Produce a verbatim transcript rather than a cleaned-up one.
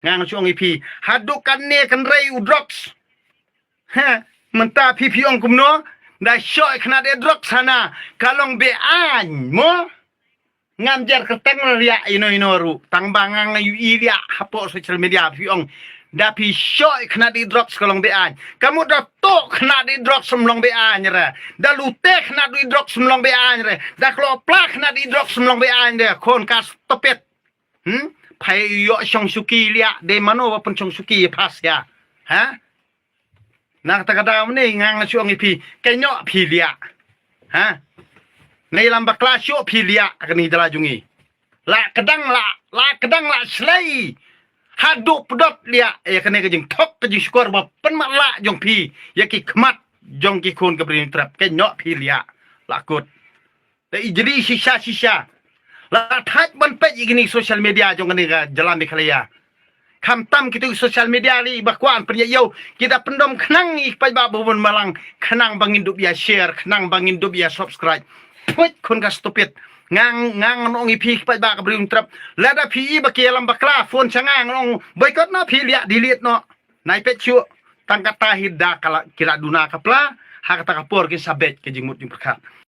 Nga nga shu ong ïa phi, haduh katne kan rei u drugs. Ha, mynta phi phi ong kumno? Da shoh khynnah die drugs hana ka long be-aiñ mo. Ngam jer kyrteng liah ino ino ruh, tang ba nga nga ïohi liah hapoh social media phi ong. Da phi shoh khynnah die drugs ka long be-aiñ. Ka mut da toh khynnah die drugs ym long be-aiñ re. Da lute khynnah die drugs ym long be-aiñ re. Da klopla khynnah die drugs ym long be-aiñ re. Khun ka stupid. Hmm? Phai ïoh shong shuki liah, dei mano ba pynshong shuki ïa pha sia. Ha? Na kata ka daw ne nga nga shu ong ïa phi, kynnoh phi liah. Ha? Ngi lam bakla shuh phi liah kane jylla jong ngi. La kdang la, la kdang la shlei. Haduh pdot liah ïa kane ka jingthok ka jingshukor ba pynmatlah jong phi ïa ki khmat jong ki khun ka Bri Hynñiewtrep, kynnoh phi liah. La kut. Da i jri shisha shisha. La thait ban peit ïa kine social media jong kane ka jylla Meghalaya. Khamtam kito ki social media li ba kwah pynïaid ïew, ki da pyndom khnang ïa ki paidbah ba bun balang, khnang ba ngin dup ïa share, khnang ba ngin dup ïa subscribe. Phuit khun ka stupid. Nga nga ngan ong ïa phi ki paidbah ka Bri Hynñiewtrep. Lada phi i ba ki ïalam bakla, phone sha nga ngan ong boycott noh phi, liah delete noh. Nai peit shuh. Tang kata hi da ka la, ki la duna ka pla, ha kata ka por kin sa beit ka jingmut jingpyrkhat.